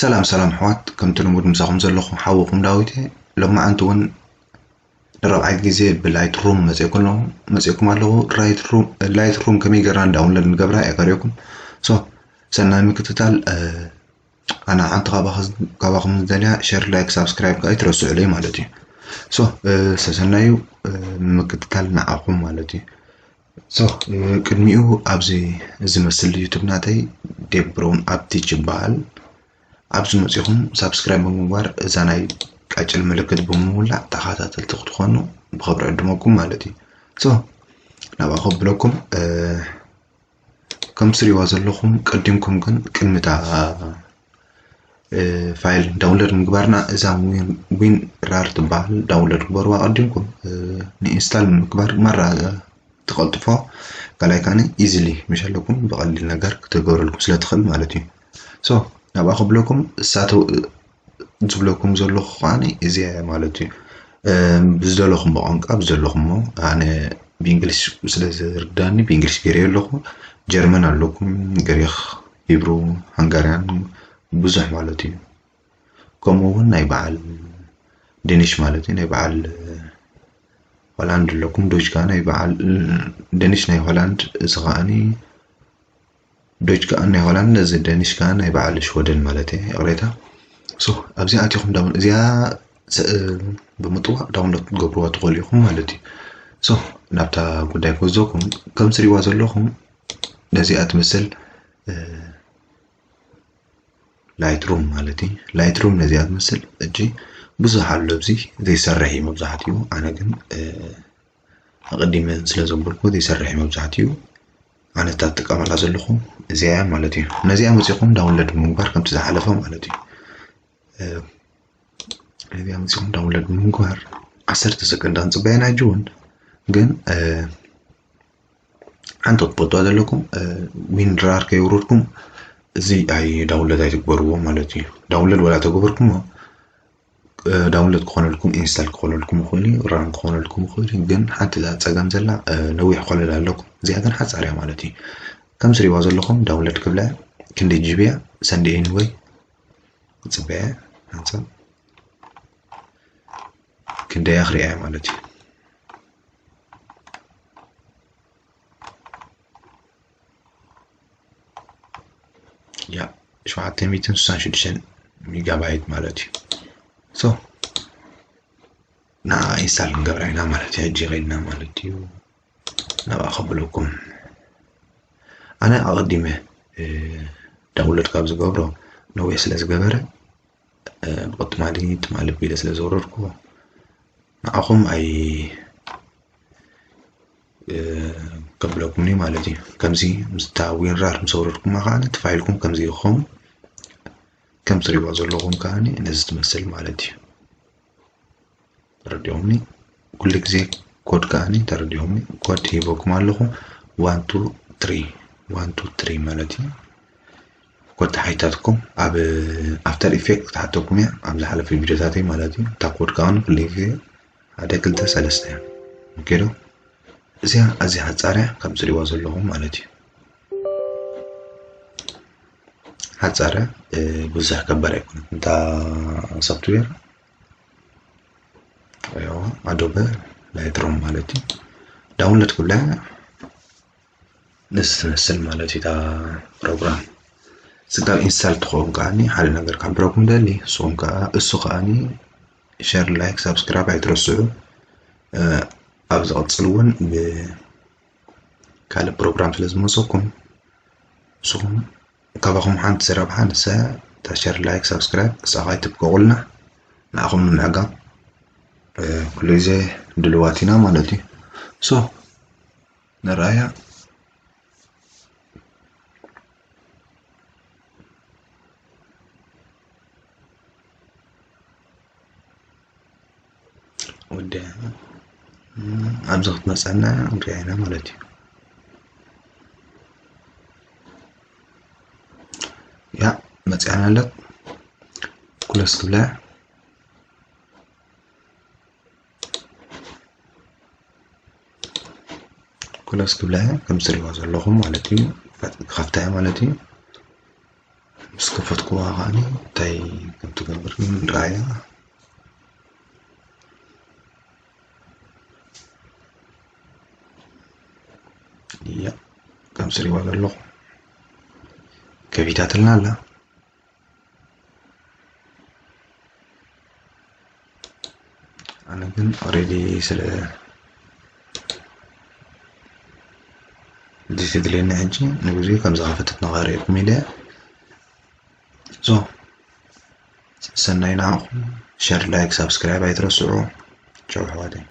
ሰላም ሰላም ኣሕዋት፣ ከምቲ ልሙድ ምሳኹም ዘለኹ ሓውኹም ዳዊት እየ። ሎማዓንቲ እውን ንራብዓይ ግዜ ብላይት ሩም መፂእኩም ኣለኹ። መፂእኩም ኣለኹ። ላይት ሩም፣ ላይት ሩም ከመይ ገይርና ዳውንሎድ ንገብራ እየ ከርእየኩም። ሶ ሰናይ ምክትታል። ኣነ ሓንቲ ካባኹም ዝደልያ ሸር፣ ላይክ፣ ሳብስክራይብ ከዓ ኣይትረስዑለይ ማለት እዩ። ሶ ሰሰናዩ ምክትታል ንዓኹም ማለት እዩ። ሶ ቅድሚኡ ኣብዚ ዝመስል ዩቱብ ናተይ ዴቭ ብራውን ኣፕ ቲች ይበሃል። ኣብዚ መፂኹም ሳብስክራይብ ብምግባር እዛ ናይ ቃጭል ምልክት ብምውላዕ ተኸታተልቲ ክትኾኑ ብኽብሪ ዕድመኩም ማለት እዩ። ሶ ናብኣ ከብለኩም። ከም ትሪእዋ ዘለኹም ቀዲምኩም ግን ቅድሚ እታ ፋይል ዳውንሎድ ምግባርና እዛ ዊን ራር ትበሃል ዳውንሎድ ግበርዋ ቀዲምኩም። ንኢንስታል ምግባር ማራ ትቐልጥፎ፣ ካልኣይ ከዓኒ ኢዝሊ ምሽ ኣለኩም ብቐሊል ነገር ክትገብረልኩም ስለ ትኽእል ማለት እዩ። ሶ ናብኣ ክብለኩም እሳተ ዝብለኩም ዘለኹ ከዓኒ እዚኣ እያ ማለት እዩ። ብዝደለኹም ቋንቋ ብዝደለኹሞ፣ ኣነ ብእንግሊሽ ስለ ዝርዳኒ ብእንግሊሽ ገይረ ኣለኹ። ጀርመን ኣለኩም፣ ግሪኽ፣ ሂብሩ፣ ሃንጋርያን ብዙሕ ማለት እዩ። ከምኡ እውን ናይ በዓል ደኒሽ ማለት እዩ፣ ናይ በዓል ሆላንድ ኣለኩም፣ ዶጅ ከዓ ናይ በዓል ደኒሽ ናይ ሆላንድ፣ እዚ ከዓኒ ዶጅ ከዓ ናይ ሆላንድ፣ እዚ ደኒሽ ከዓ ናይ በዓል ሽወደን ማለት እዩ። ይቕሬታ። ሶ ኣብዚ ኣቲኹም ዳውን እዚኣ ብምጥዋቕ ዳውንሎድ ክትገብርዋ ትኽእሉ ኢኹም ማለት እዩ። ሶ ናብታ ጉዳይ ክወስደኩም። ከም ትሪእዋ ዘለኹም ነዚኣ ትመስል ላይት ሩም ማለት እዩ። ላይት ሩም ነዚኣ ትመስል እጂ ብዙሕ ኣሎ ኣብዚ ዘይሰርሕ እዩ መብዛሕትኡ። ኣነ ግን ኣቐዲመ ስለ ዘንበልኩ ዘይሰርሕ እዩ መብዛሕትኡ። ኣነ እታ ትጥቀመላ ዘለኹ እዚኣ እያ ማለት እዩ። ነዚኣ መፂኹም ዳውንሎድ ምግባር ከምቲ ዝሓለፈ ማለት እዩ። ነዚኣ መፂኹም ዳውንሎድ ምግባር ዓሰርተ ሰከንድ ኣንፅበያ ናይ ጅውን ግን ሓንቲ ክትፈልጥዋ ዘለኩም፣ ዊን ራር ከየውረድኩም እዚ ኣይ ዳውንሎድ ኣይትግበርዎ ማለት እዩ። ዳውንሎድ ወላ ተገበርኩሞ ዳውንሎድ ክኾነልኩም ኢንስታል ክኾነልኩም ይኽእል እዩ፣ ራን ክኾነልኩም ይኽእል እዩ። ግን ሓንቲ እዛ ፀገም ዘላ ነዊሕ ኮለል ኣለኩም፣ እዚኣ ግን ሓፃር እያ ማለት እዩ። ከም ትሪእዋ ዘለኹም ዳውንሎድ ክብላ ክንደይ ጂቢ እያ ሰንዲ ኤኒወይ ክፅበያ ሓንሳብ ክንደይ ኣኽሪያ ማለት እዩ። ያ ሸውዓተ ሚእትን ስሳን ሽዱሽተን ሜጋባይት ማለት እዩ። ሶ ንዓ ኢንስታል ክንገብራ ኢና ማለት እዩ። ሕጂ ኸይድና ማለት እዩ። ናብኣ ከብለኩም ኣነ ኣቐዲመ ዳውንሎድ ካብ ዝገብሮ ነዊሕ ስለ ዝገበረ ብቐጥማሊ ትማሊ ቢለ ስለ ዘውረድኩዎ ንዓኹም ኣይ ከብለኩምኒ ማለት እዩ። ከምዚ ምስታ ዊንራር ምስ ኣውረድኩማ ከዓ እቲ ፋይልኩም ከምዚ ይኸውን። ከም ትሪእዋ ዘለኹም ከዓ ነዚ ትመስል ማለት እዩ። ተረዲኦምኒ? ኩሉ ግዜ ኮድ ከዓ ተረዲኦምኒ? ኮድ ሂበኩም ኣለኹ። ዋን ቱ ትሪ፣ ዋን ቱ ትሪ ማለት እዩ። ኮድ ተሓይታትኩም ኣብ ኣፍተር ኢፌክት ክትሓተኩም እያ ኣብ ዝሓለፈ ቪዲዮታተይ ማለት እዩ። እታ ኮድ ከዓ ኩሉ ግዜ ሓደ ክልተ ሰለስተ እያ። ኦኬ ዶ? እዚኣ ኣዝያ ሓፃር እያ ከም ትሪእዋ ዘለኹም ማለት እዩ። ሓፃር እያ፣ ብዙሕ ከባድ ኣይኮነት። እንታ ሶፍትዌር ኣዶበ ላይትሮም ማለት እዩ። ዳውንሎድ ክብላ እያ። ንስ ትመስል ማለት እዩ እታ ፕሮግራም። ስጋብ ኢንስታል ትኸውን ከዓኒ ሓደ ነገር ካብ ብረኩም ደሊ ንስኹም ከዓ እሱ ከዓኒ ሸር፣ ላይክ፣ ሳብስክራይብ ኣይትረስዑ። ኣብ ዝቐፅል እውን ብካልእ ፕሮግራም ስለ ዝመፀኩም ንስኹም ካባኹም ሓንቲ ዝረብሓ ንሳ እታ ሸር፣ ላይክ፣ ሳብስክራይብ ንሳ ከይትብቀቑልና ንዓኹም ንምዕጋብ ኩሉ ግዜ ድልዋት ኢና ማለት እዩ። ሶ ንርኣያ። ወደ ኣብዚ ክትመፀና ንሪኣ ኢና ማለት እዩ። ያ መፅኣና ኣለት ኩለስ ክብላ ኩለስ ክብላ ከም ትሪእዋ ዘለኹም ማለት እዩ። ክኸፍታ ማለት እዩ። ምስ ከፈትኩ እዋ ከዓኒ እንታይ ከም ትገብር ግን ንረኣያ። እያ ከም ስሪዋ ዘለኹ ከፊታትልና ኣላ። ኣነ ግን ኦሬዲ ስለ ድስ ድልየኒ ሕጂ ንግዜ ከም ዝኸፈተት ንኸርእየኩም ኢለ። ሶ ሰናይ ንዓኹም። ሸር፣ ላይክ፣ ሳብስክራይብ ኣይትረስዑ። ቻው ኣሕዋተይ።